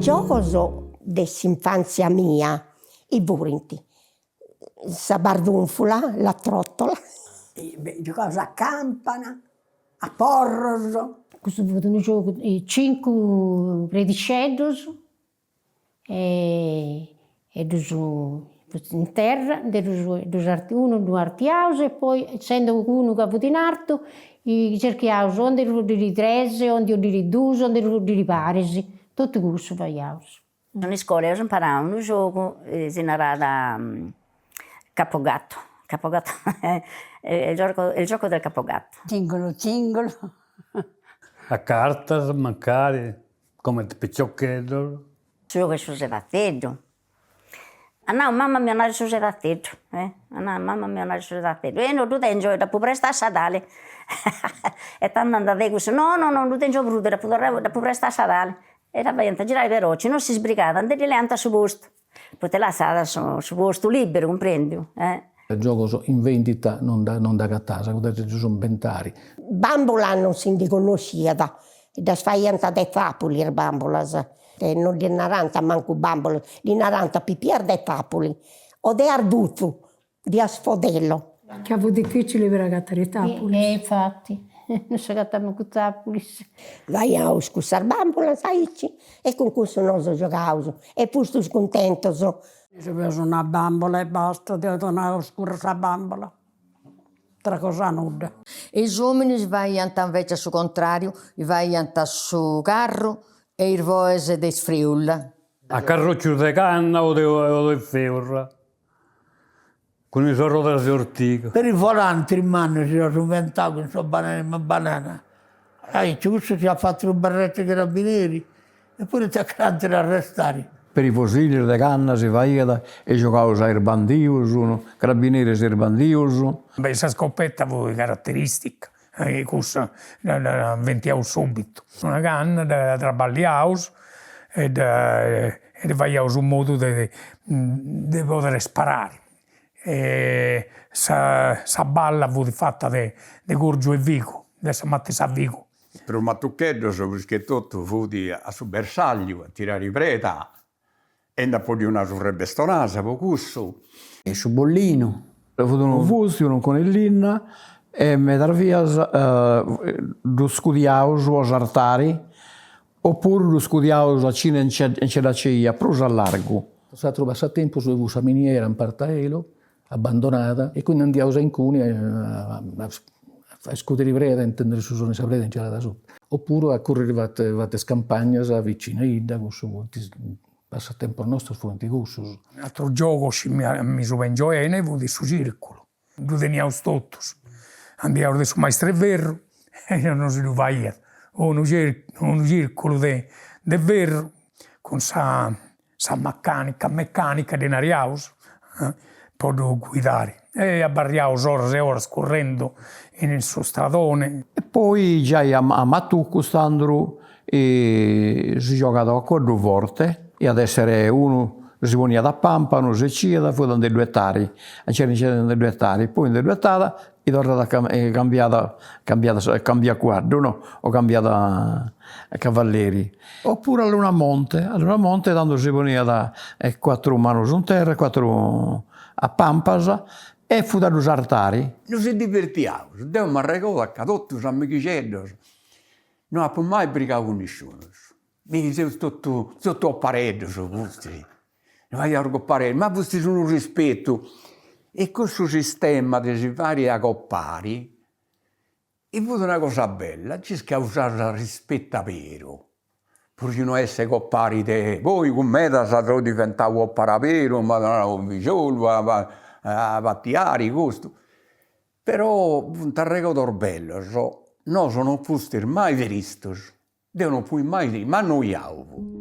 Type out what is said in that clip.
Giogos de s'infanzia mia furint sa bardunfula, la trottola. Giogaus a campana, a porros. Custu fut unu giogu de cincu predixeddus e ddus in terra, nde ddus unu ddu artiaus e poi essendo unu ca fut in artu cerchiaus o de ddu 'oddiri tres o de 'oddiri dus o de ddu 'oddiri paris, totu cussu faiaus. In iscola eus imparau unu giogu si narat capogatto, capogatto il gioco il gioco del capogatto. Zingulu zingulu. A cartas mancari, comente piciocheddos. Su giogu 'e su sedatteddu. At nau mama a mi 'onai su sedatteddu, eh, at nau mama a mi 'onai su sedatteddu, e no ddu tengio e dd'apu prestau a Sadali e tando andat de cussu, no no no ddu tengio prus, dd'apu torrau, dd'apu prestau a Sadali E dda faiant girai però, ci non si sbrigat nde ddi leant su postu, poita lassat su postu liberu, cumprendiu, eh. Giogos in vendita non non nd'agatas, ddas ddus imbentari. Bambola non si ndi connosciat, ddas faiant de tapuli is bambolas, e non ddi narant mancu bambolas, ddi narant pipias de tapuli o de arduzu, di asfodelo. Ca fut dificili per agatare tapulis. E infati, non s'agatat mancu tapulis. Faiaus cussas bambolas aici e cun cussu nosu giogaus e fustus cuntentus. Si fiat una bambola e basta, deu donau puru sa bambola, atera cosa nudda. E is ominis faiant invecias su contrariu, faiant su carru e is boes de is freulas. A carrocius de canna o de ferru Cun is arrodas de ortigu. Peri volantis mannus eus inventau cun sa banana banana. Aici cussu s'iat fatu unu berretu 'e carabineri e puru tocat a ddu arrestari. Peri fosilis de canna si faiat e giogaus a is bandius, carabineris e is bandius. Beh sa scopetta fut carateristica, cussa dda inventiaus subitu. Una canna dda traballiaus e dda e ddi faiaus u' modu de de podere sparari e sa sa balla fut fata de de corgiu 'e figu, de sa mata 'e sa figu. Prus matucheddos prus che totu fut a su bersagliu a tirari preda e nd'apo 'oddiu una surra 'e bestonasa po cussu. E su bollinu. Fut unu fusti, unu cun linna e medas bias ddu scudiaus po sartari Opuru ddu scudiaus a chini nce dd'aceiat prus a largu. S'atru passatempus fut sa miniera in Partaelo, abbandonada, e quindi andiaus a incuni a a scudiri preda, a intendiri su sonu 'e sa preda ingelada asuta. Opuru a curriri fatu fatu is campagnas vicinu a 'idda, cussu funt is passatempus nostus funt cussus. Atrus giogus chi mi subengio 'eni fut su circulu, Ddu teniaus totus, andiaus de su maistru 'e ferru e nosi ddu faiat, unu unu circulu de de ferru cun sa sa macanica meccanica ddi nariaus po ddu guidari e abarriaus oras e oras currendu in su stradoni. E poi giai a matucus tandus si giogat a cuaddu forte, iat essere unu si poniat a pampa, unu seciat, fut a nde ddu 'etari, a nci a nde ddu 'etari, poi nde ddu 'etat e torrat a cambiat cambiat cambiat cuaddu no, o cambiat cavalleri. Oppuru a luna monte, a luna monte tando si poniat cuatru manus in terra e cuatru a pampas e fut a ddu sartari. Nosi divertiaus, deu m'arregodu ca totus is amighixeddos No apu mai brigau cun nisciunus, mi seus totu totu copareddus fustis, faiaus copareddus, ma fustis unu rispetu e cussu sistema de si fari acopari fut una cosa bella, nci causat arrispetu aberu, puru chi no essi copari de, poi cun medas seu diventau copari aberu, m'at donau fillolu a batiari custu Però funt arregodos bellos, nosu non fustis mai tristus, deu non fui mai tristu, m'annoiau fui.